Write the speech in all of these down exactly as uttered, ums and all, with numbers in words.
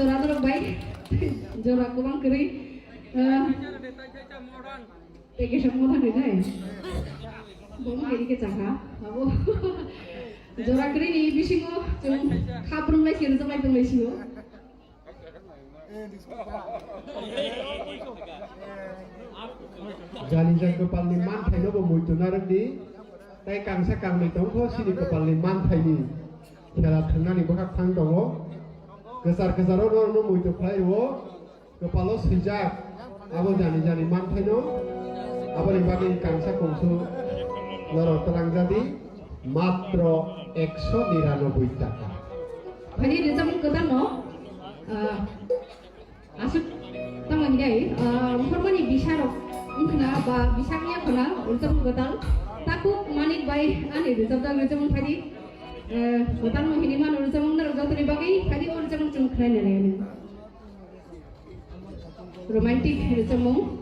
Jora dorok bai, jora kwbang kwrwi, ah, tei kaisa modern ni nai. Bo kiri khe chakha, abo. Jora kwrwi ni bisingo chwng khaprum lai se rwjak lai tong lai sio. Jani jani kwpalni manthaino bo muitu narwkdi, tei kangsa kangni tongkho chini kwpalni manthaini khela thwngnani bwkhak thang tongo. Kwchar kwcharo norokno muitu khlai rwo, kwpalo swijak abo jani jani manthaino, aboni bagwi kangsa kungsu norok twlangjadi. Matro ekso niranoboi taka. Phani rijak kwtal no, ah, aswk tamo hinkhe, ah, wngkhormani bisarok wngkhna ba bisakni wngkhna rijak kwtal. Takhuk Manik bai ani rijak rijak phadi, eh, kwtal no hini mano rijak wngna rijak toni bagwi phadi o rijak chwng khlai nai. Romantic rijak mung.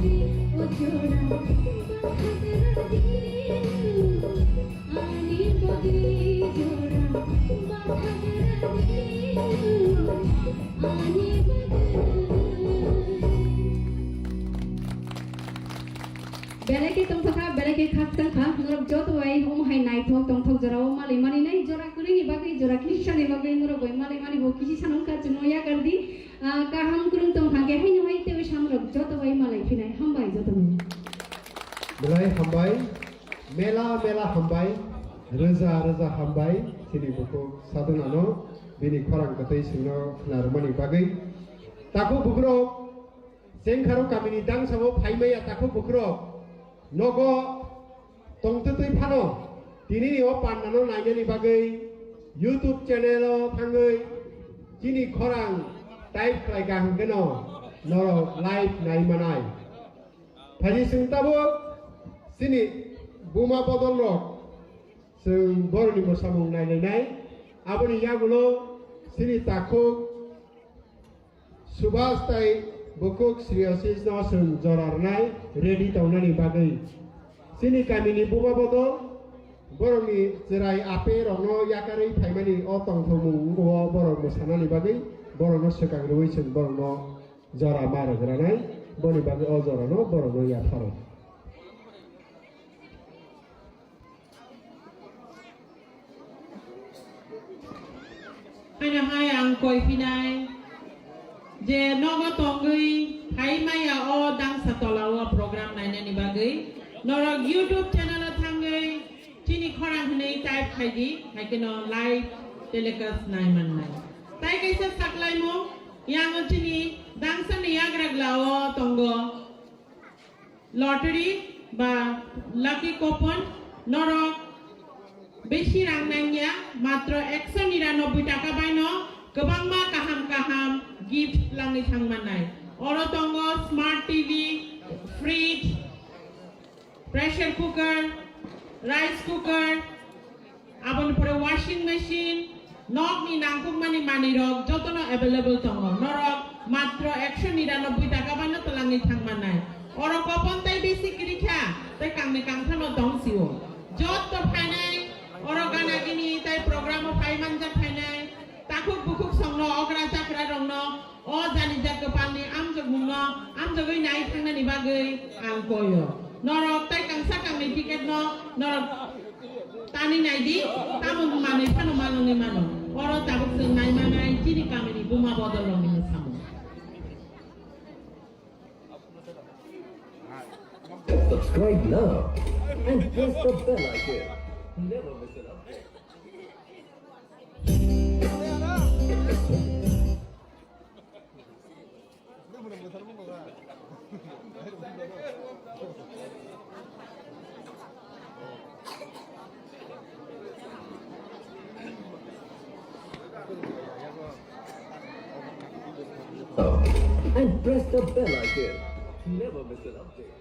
Belai khe tongthokha, belai khe khakchangkha, norok joto bai omo hai naithok tongthok jorao malai mani nai, jora kwrwini bagwi, jora kisani bagwi norok bai malai mani bo kisi sanong kha chwngno yakardi. Ah, kaham kwrwng tong thangkhe haino hai teibo samrok joto bai malai phinai. Hambai jotono. Belai hambai, mela mela hambai, rwja rwja hambai, chini bukhuk sadonano bini khorang kwtwi chwngno khwnarwmani bagwi. Takhuk bukhurok, Chengkharo kamini dangsao phaimaya takhuk bukhurok, nogo tongtwtwi phano tinini o pandano nainani bagwi YouTube channel o thangwi chini khorang type khlai ka hwnkhe no norok live nai manai. Phaidi chwng tabuk chini buma bodol rok chwng borokni mwsamung nailainai. Aboni yagulo chini takhuk Subhas tai bukhuk Shreyasisno chwng jora rwnai ready tongnani bagwi. Chini kamini buba bodol borokni chwrai ape rokno yakarwi phaimani o tongthokmung wngkho borok mwsanani bagwi borokno swkang rwui chwng borokno jora ma rwgranai, boni bagwi o jorano borokno yapharo. Haino hai ang koi phinai je nogo tongwi phai maya o dangsa tola o program nainani bagwi norok YouTube channel o thangwi chini khorang hwnwi type khai di, hai kheno live telecast nai mannai. Tai kaisa saklaimung, yang o chini dangsa ni yagra gla o tongo. Lottery ba lucky coupon norok besi rang nangya, matro ekso niranobboi taka baino kwbangma kaham kaham gift langwi thangmannai. Oro tongo smart T V, fridge, pressure cooker, rice cooker, Aboni pore washing machine, nokni nangkukmani manwirok jotono available tongo. Norok matro ekso niranobboi taka baino twlangwi thangmannai. Oro coupon tai besi kwrwi kha, tai kangni kangthano tong sio. Jotto phainai, oro gana gini tai program o phai manjak phainai, takhuk bukhuk songno, okra chakra rokno, O janijak kwpalni amjokmungno amjogwi nai thangnani bagwi ang koio. Norok tai kangsa kangni ticketno norok tani naidi, tamo manwi phano manwngwi mano. Oro tabuk chwng nai manai chini kamini buma bodolrokni mwsamung. Subscribe now and press the bell icon. Never miss an update. And press the bell icon. Never miss an update.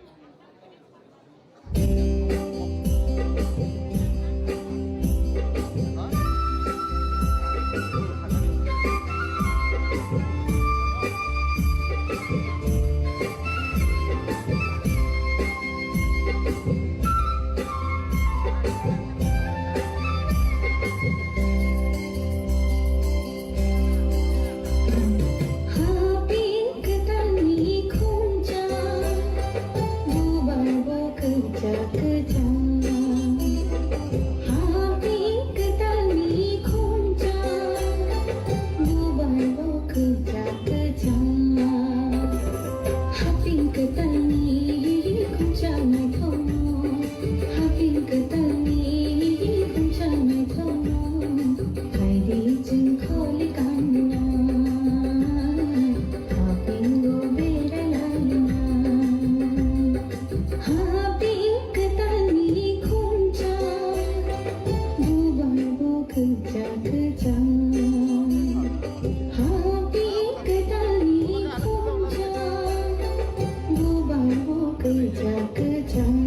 Haping kwtalni khumcha, bubar bo kwchak kwchang. Haping kwtalni khumcha, bubar bo kwchak kwchang. Haping kwtalni khumcha naithok. Haping kwtalni khumcha naithokno, phaidi chwng kholi kanna, hapingo beraina. Haping kwtalni khumcha, bubar bo kwchak kwchang. Haping kwtalni khumcha, bubar bo kwchak kwchang.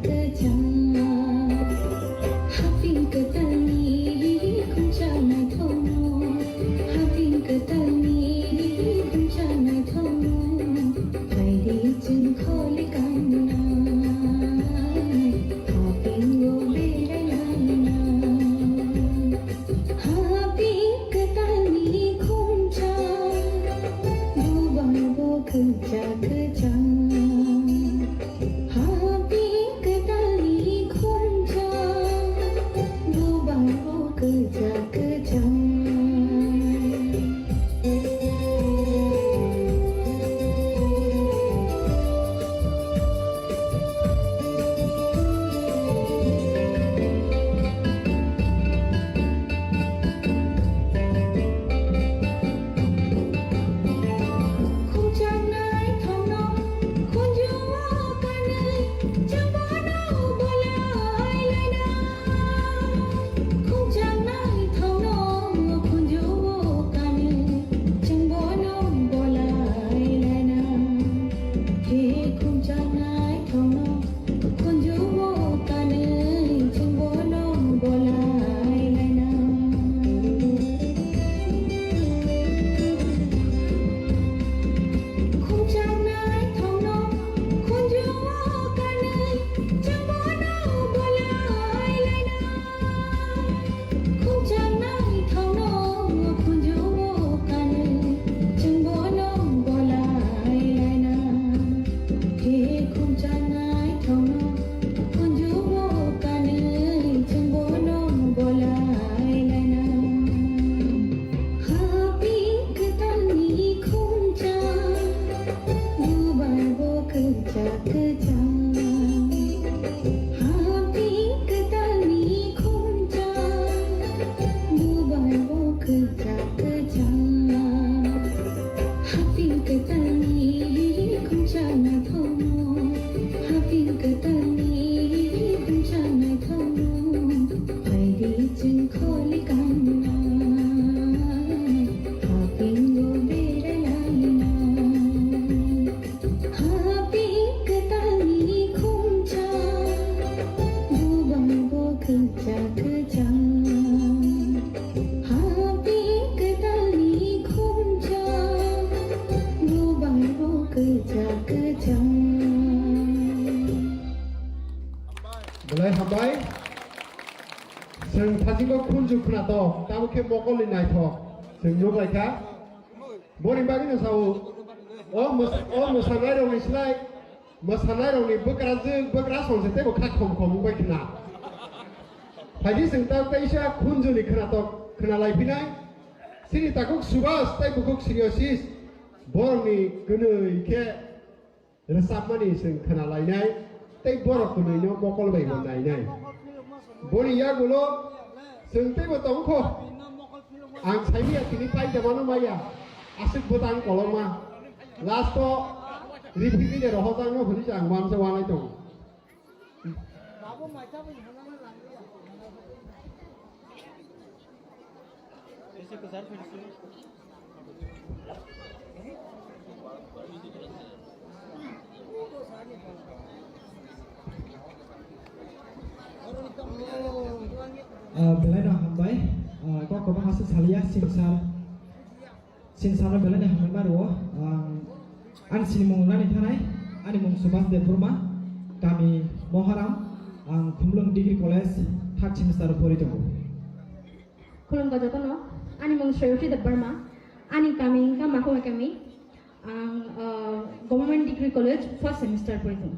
Kwchang, haping kwtalni khumchang naithokno, haping kwtalni khumchang naithokno, phaidi chwng kholi kanna, hapingo berai laina. Haping kwtalni khumchang, bubar bo kwchak kwchang. Haping kwtalni khumchang, bubar bo kwchak kwchang. Khumchang naithokno khunju o kanwi chwng bono bolai laina. Khumchang naithokno khunju o kanwi chwng bono bolai laina. Khumchang naithokno khunju o kanwi chwng bono bolai laina. Khe khumchang naithokno khunju o kanwi chwng bono bolai laina. Haping kwtalni khumchang, bubar bo kwchak kwchang. Haping kwtalni khumchang, bubar bo kwchak kwchang. Haping kwtalni khumchang naithokno, haping kwtalni khumchang naithokno, phaidi chwng kholi kanna, hapingo berai laina. Haping kwtalni khumchang, bubar bo kwchak kwchang. Haping kwtalni khumchang, bubar bo kwchak kwchang. Belai hambai. Chwng thajiko khunju khwnato, tamo khe mokolni naithok. Chwng nuk lai kha. Boni bagwino sao, o mos-, o mwsanairokni slai, mwsanairokni bwkrajwk, bwkrasong se teibo kha khom khom wngbai khwna. Phaidi chwng ta teisa khunjuni khwnatok khwna lai phinai. Chini takhuk Subhas tei bukhuk Sriosis, borokni kwnwi khe rwchapmani chwng khwna lainai tei borok kwnwino mokol bai bo nainai. Boni yagulo chwng teibo tongkho. Ang saimanya tini paidamano maya, aswk bwtang kolokma. Last o riphi bini rohorjakno hwnwi se ang uansa uanai tongo. Ah, belai no hambai. Ah, kok kwbang aswk salia, sir sir. Sir sir no belai no hambai ma rwo. Ang, ani sinimung nani thanai, ani mung Subhas Debbarma, kami Moharam, ang Khumlwng Degree College third semester pori tongo. Khulumkha jotono, ani mung Sreyoti Debbarma, ani kami wngkha Makhuma kami, ang, ah, Government Degree College first semester pori tongo.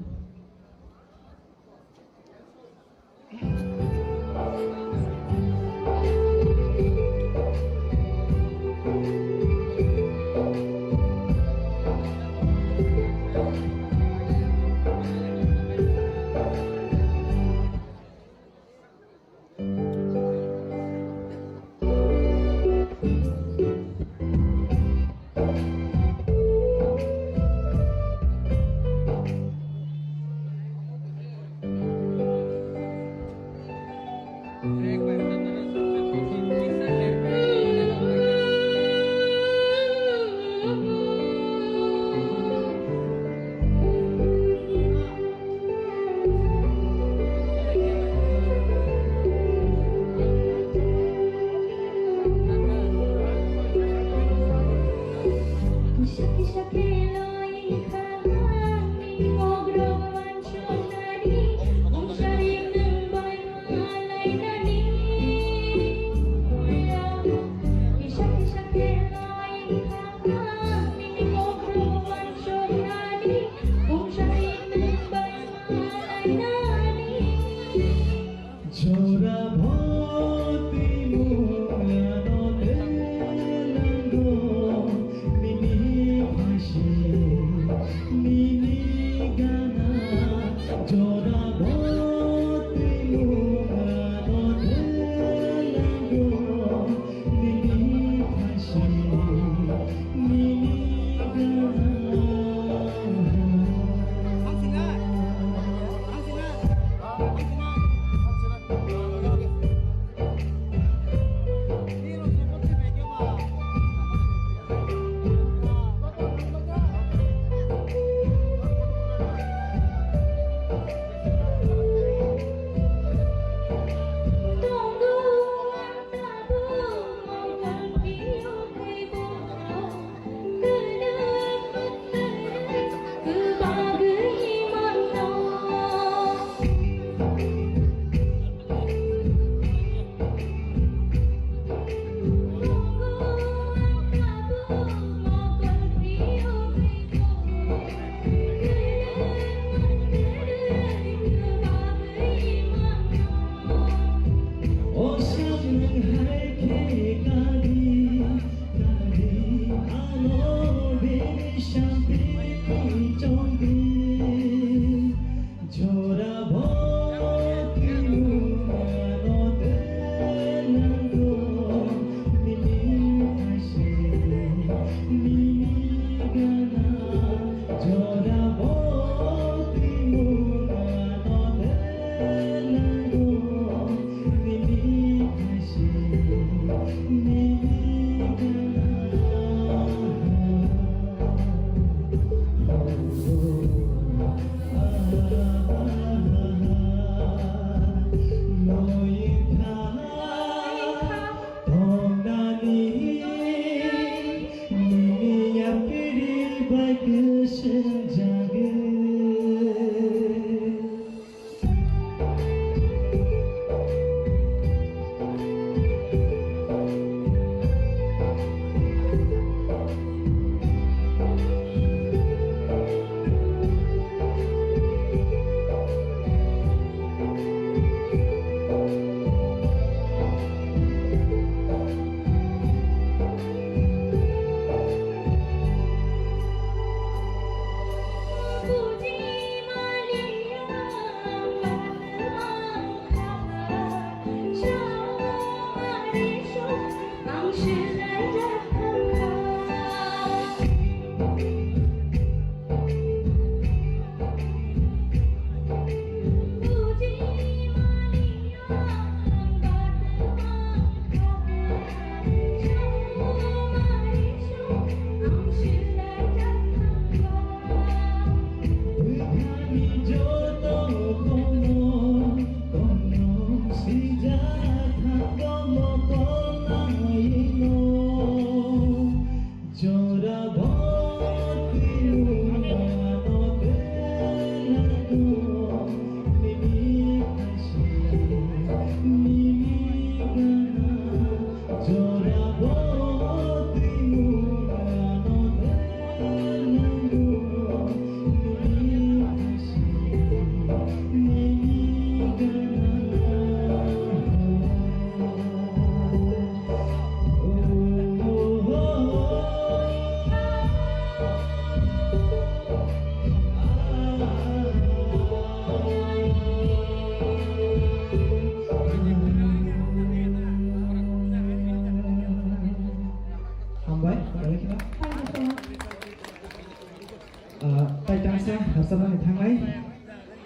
Sanani thangnai,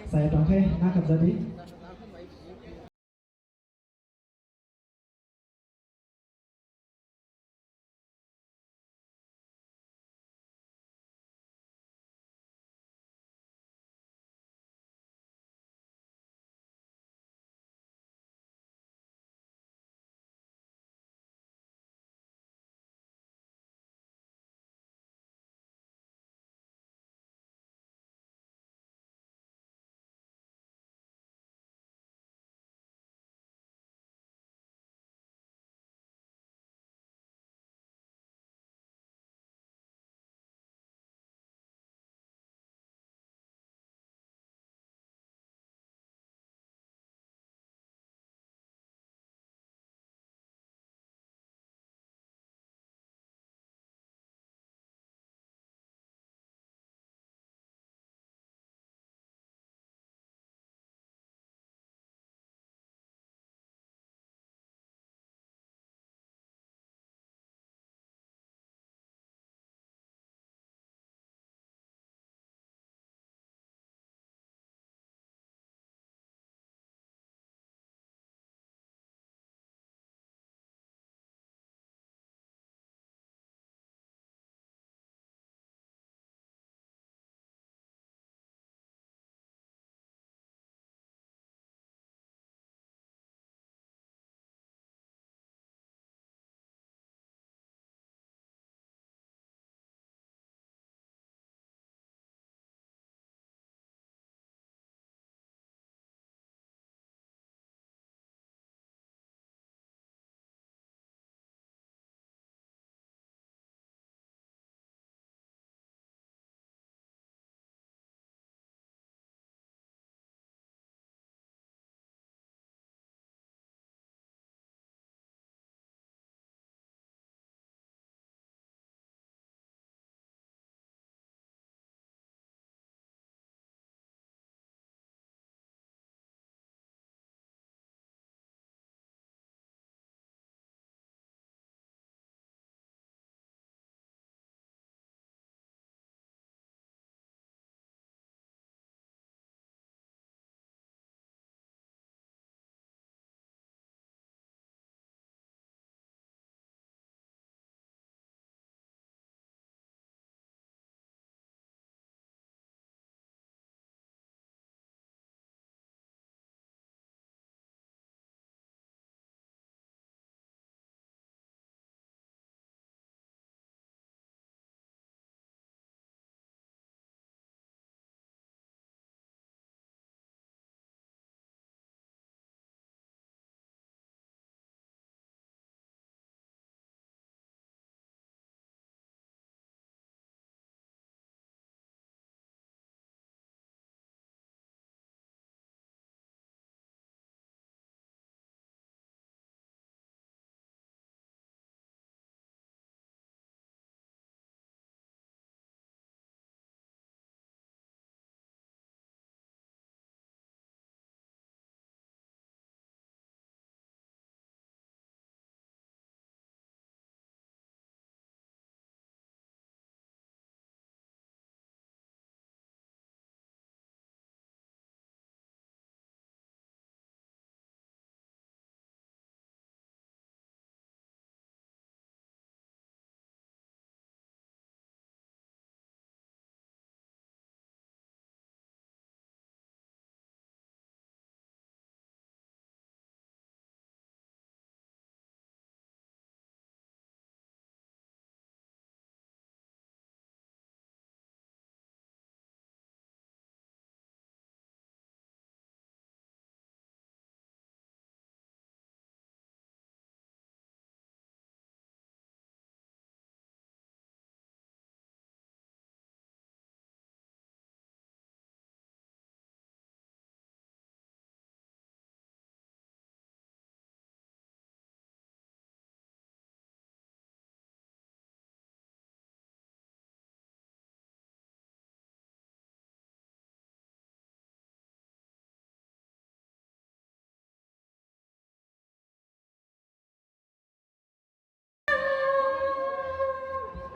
saya tongkhe na kapjadi.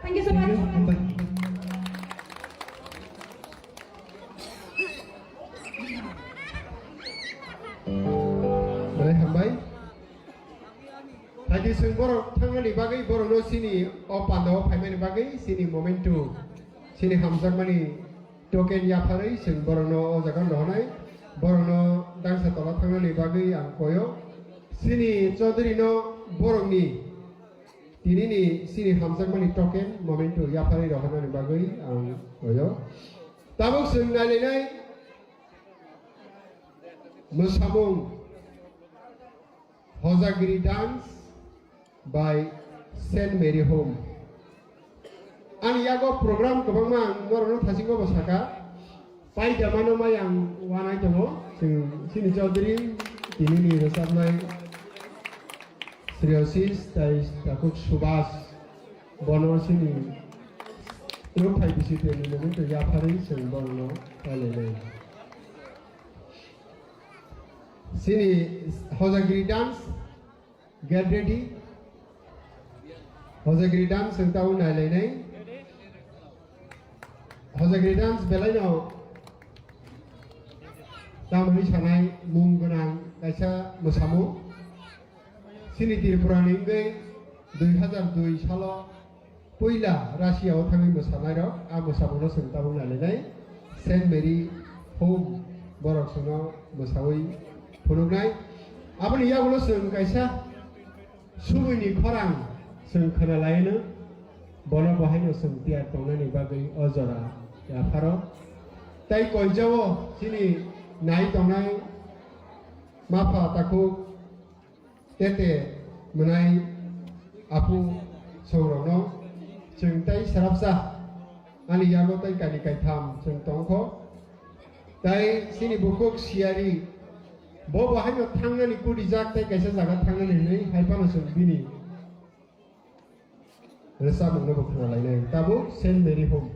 Thank you so much. Thank you. Hambai. Hambai. Haidi chwng borok thangnani bagwi, borokno chini o pandao phaimani bagwi chini memento, chini hamjakmani token yapharwi chwng borokno o jaga rohornai. Borokno dangsa tola thangnani bagwi ang koyo. Chini Chaudhary no borokni tinini chini hamjakmani token memento yapharwi rohornani bagwi ang koyo. Tabuk chwng nailainai mwsamung. Hojagiri Dance by Saint Mary Home. Ani yago program kwbangma ang norokno thasingo bo saka. Paidamano mai ang wanai tongo. Chwng chini Chaudhary, tinini rwchapnai Shreyasis tai takhuk Subhas. Bono chini rwphai bisi tongni nugwi tong yapharwi chwng bono pailai lai. Chini Hojagiri Dance, get ready. Hojagiri Dance chwng tabuk nailainai. Hojagiri Dance belaino tamoni sanai mung gwnang kaisa mwsamung. Chini Tripura ni wngwi dui hazar dui salo puila Russia o thangwi mwsanairok a mwsamungno chwng tabuk nailainai Saint Mary Home borok chwngno mwsawi phunuknai. Aboni yagulo chwng kaisa subuini khorang chwng khwnalaino, bono bo haino chwng tiyar tongnani bagwi o jora yapharo. Tai koijao chini nai tongnai mapha takhuk tete mwnai apu songrokno chwng tai sarapsa ani yago tai kani kaitham chwng tongkho. Tai chini bukhuk siyari bo bo haino thangnani kudijak tai kaisa jaga thangnani hinwi hai phano chwng bini rwchapmungno bo khwnalainai. Tabuk Saint Mary Home.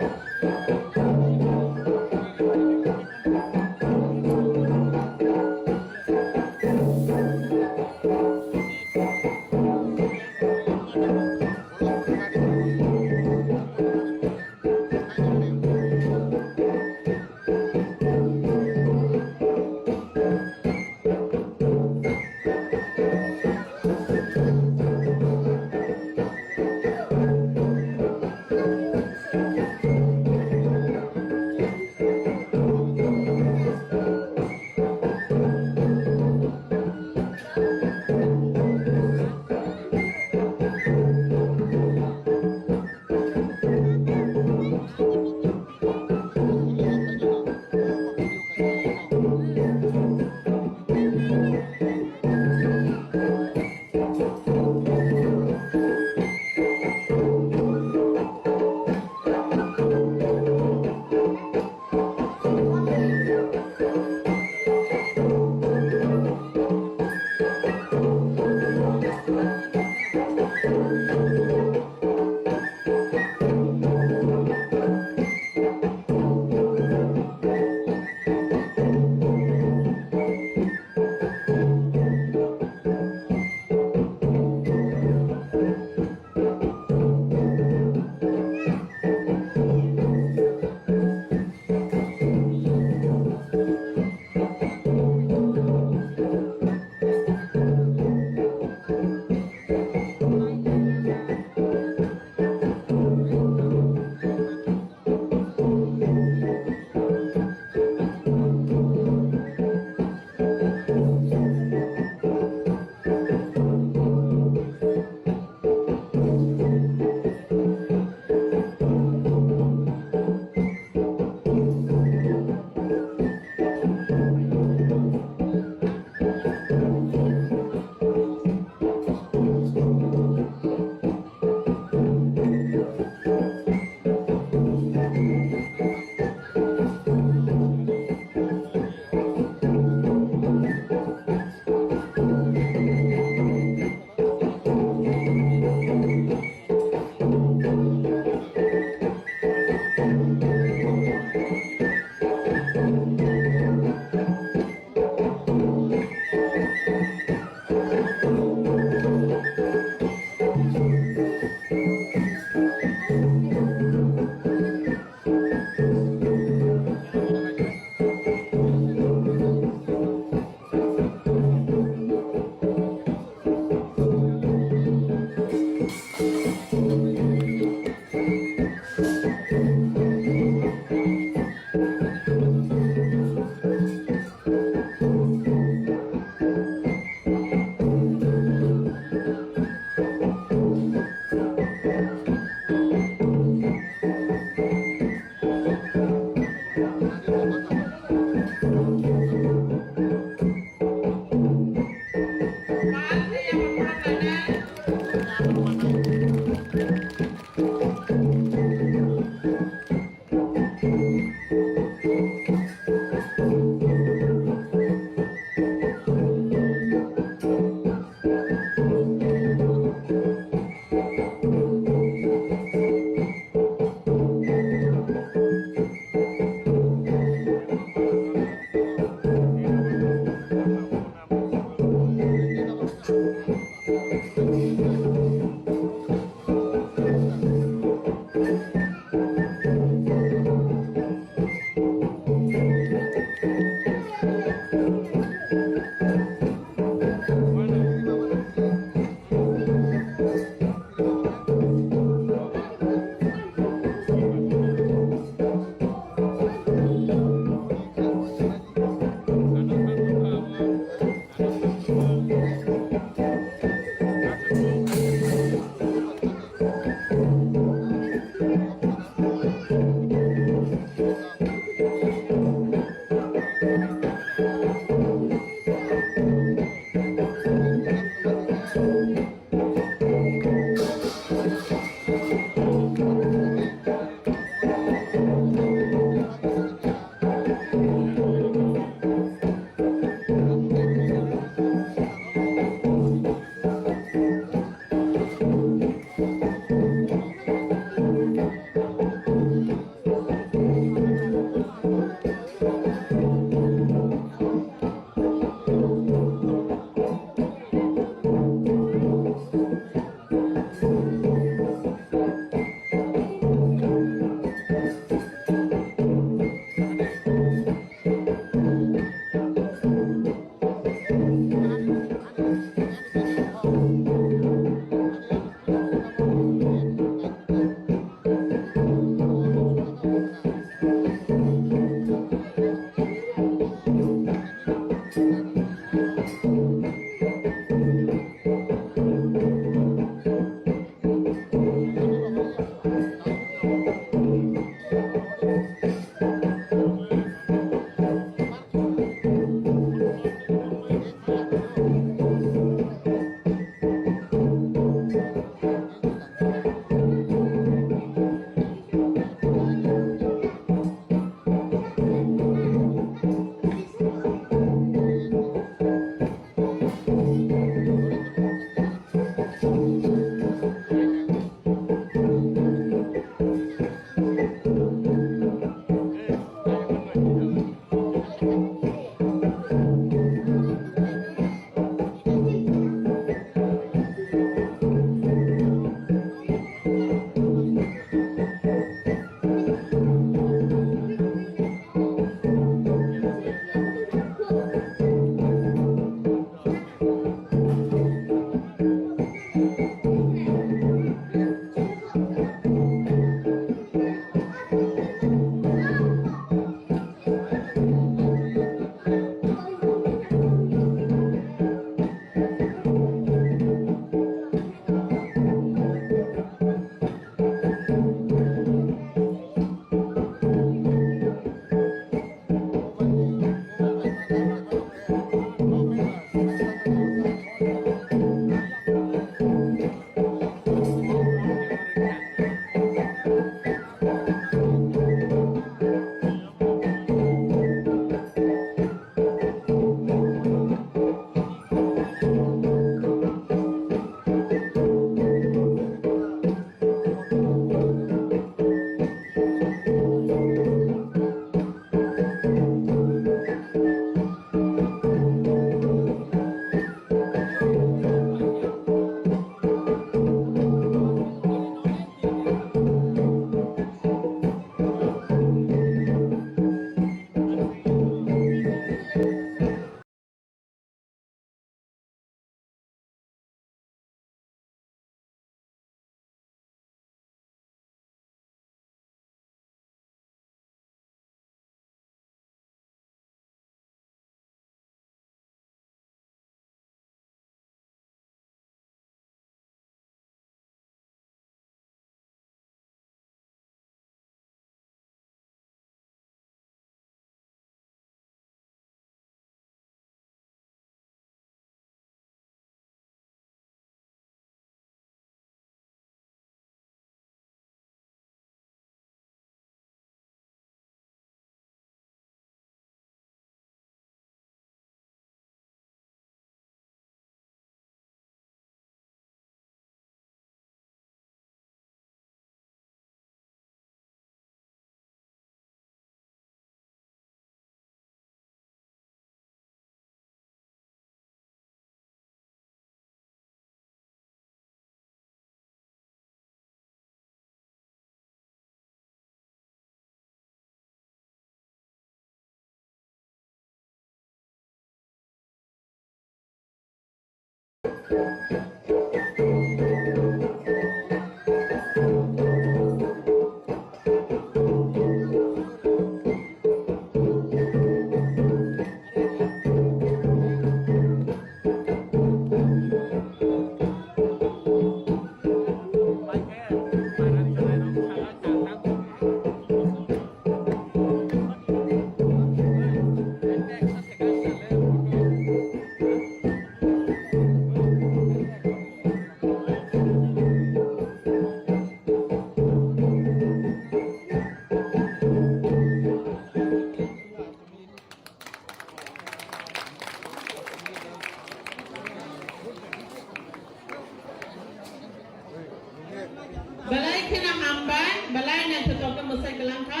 Belai kheno hambai, belai naithotok khe mwsai kwlangkha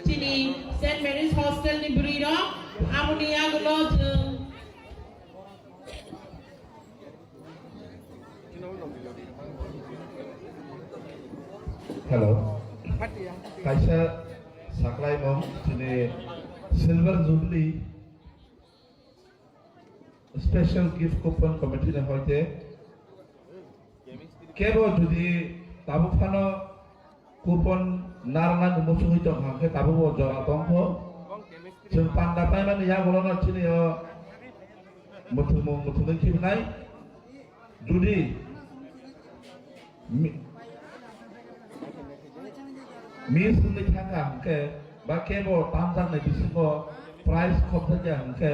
chini Saint Mary's Hostel ni bwrwi rok, aboni yagulo chwng. Hello. Kaisa saklaimung chini Silver Jubilee Special Gift Coupon Committee ni hoite kebo jodi tabuk phano coupon narwknani muchungwi tongkha hwnkhe tabukbo jora tongkho. Chwng panda paimani yagulono chini o muthungmung muthungwi khibnai. Jodi mi-, miss wngwi thangkha hwnkhe, ba kebo tamjaknai bisingo prize khopjakya hwnkhe,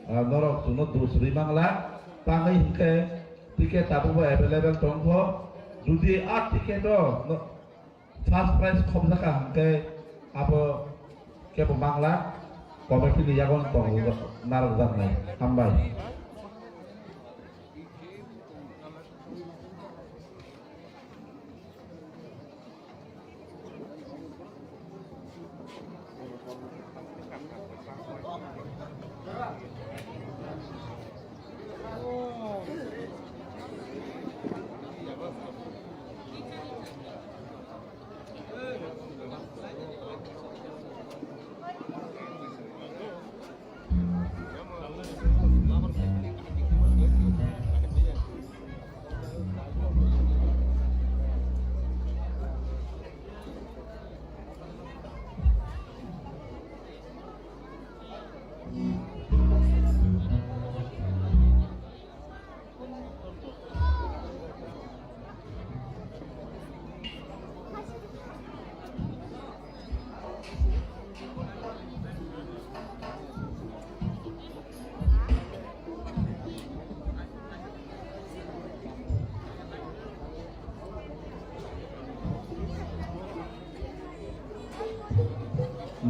ah, norok chwngno dos rwi mangla. Tangwi hwnkhe ticket tabukbo available tongkho. Jodi a ticket o no-, first prize khopjakha hwnkhe abo kebo mangla, committee ni yago tong narwkjaknai. Hambai.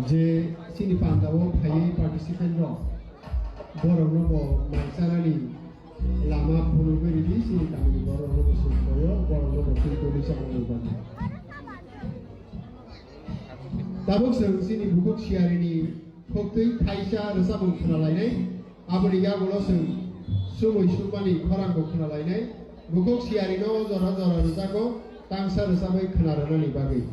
Je chini pandao phaiwi participant rok, borokno bo mai chanani lama phunugwi ridi, chini kamini borokno bo sumkhoyo, borokno bo twi twi chanani bagwi. Tabuk chwng chini bukhuk siyarini khuktwi thaisa rwchapmung khwnalainai, aboni yagulo chwng chumui sukmani khorangbo khwnalainai, bukhuk siyarino jora jora rwjago tangsa rwchabwi khwnarwnani bagwi.